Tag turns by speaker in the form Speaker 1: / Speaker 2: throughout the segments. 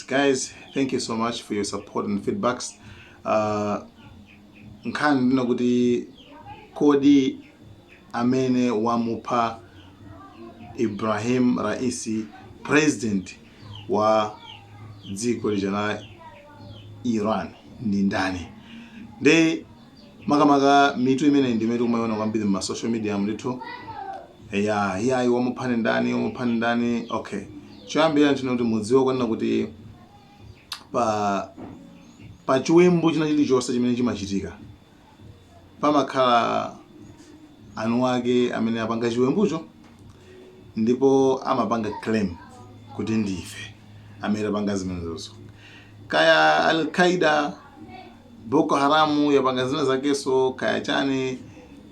Speaker 1: Guys, thank you so much for your support and feedbacks. Nkhani ndina kuti kodi amene wamupha Ibrahim Raisi, president wa dziko lija la Iran, ndi ndani? Ndi makamaka mitu imene ndimene tikumayiona kwambiri ma social media ndithu ya iyayi, wamupha ndi ndani, wamupha ndi ndani? Okay, choyambira nchino kuti mudziwe kwanena kuti pa chiwembu china chilichonse chimene chimachitika, pamakhala anu ake amene apanga chiwembucho ndipo amapanga claim kuti ndife amene apanga zimenezozo. Kaya Al Qaida, Boko Haram yapanga zina zakeso, kaya chani,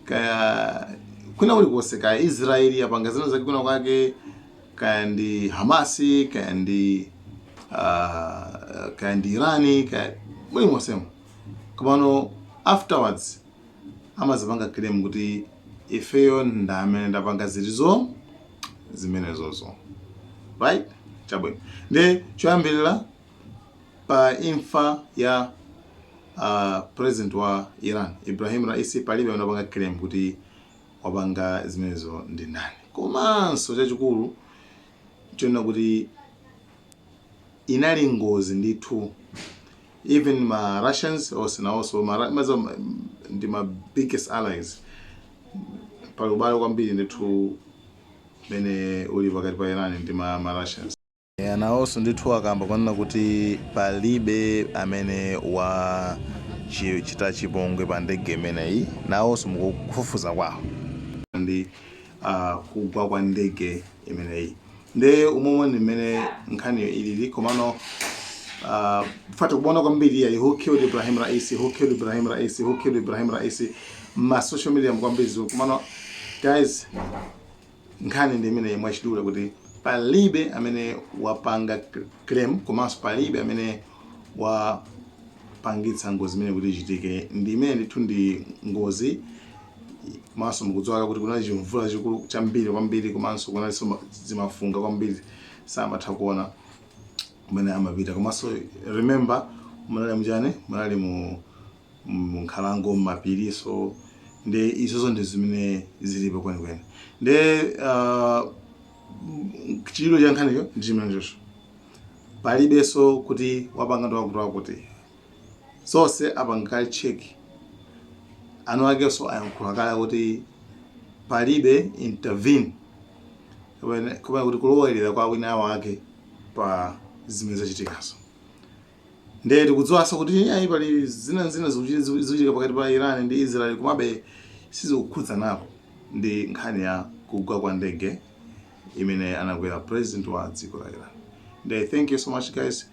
Speaker 1: kaya kwina kulikonse, kaya Israeli yapanga zina zake kwina kwake, kaya ndi Hamasi, kaya ndi Irani, kaya mulimonsemo, komano afterwards amazipanga claim kuti ifeyo ndi amene ndapanga zilizo zimenezozo, right? Chabwino, ndi choyambirira pa imfa ya president wa Iran Ibrahim Raisi, palibe amene wapanga claim kuti wapanga zimenezo ndi ndani. Komanso chachikulu chonena kuti inali ngozi ndithu. Even ma Russians onse nawonso ndi ma biggest allies, pali ubale kwambiri ndithu mene uli pakati pa Iran ndi ma Russians. Nawonso ndithu akamba kwanena kuti palibe amene wa chita chipongwe pa ndege imeneyi. Nawonso mukufufuza kwawo ndi kugwa kwa ndege imeneyi, nde umomwe ndi mmene nkhaniyo ilili. Komano fata kuona kwambiri ya "Who killed Ibrahim Raisi? Who killed Ibrahim Raisi? Who killed Ibrahim Raisi?" ma social media kwambiri. Komano guys, nkhani ndi imene mwachidule kuti palibe amene wapanga claim komanso palibe amene wapangitsa ngozi imene kuti ichitike. Ndi imene ndithu ndi ngozi. Komanso mukudziwa kuti kunali chimvula chikulu chambiri kwambiri, komanso kunalinso zimafunga kwambiri, samatha kuona kumene amapita. Komanso remember, munali muchani, munali mu nkhalango, mmapiriso. Ndi izozo ndi zimene zilipo kwenikweni. Ndi chidule cha nkhanicho ndi chimenechocho. Palibenso kuti wapanga ndi wakuti wakuti, zonse apanga kale check. Anu akenso ayankhula kale kuti palibe intervene kapena kuti kulowelera kwa wina wake pa zimene zachitikazo. Ndiye tikudziwanso kuti ayi, pali zina zina zikuchitika pakati pa Iran ndi Israel, komabe sizikukhudza nako ndi nkhani ya kugwa kwa ndege imene anakwera president wa dziko la Iran. Ndiye thank you so much, guys.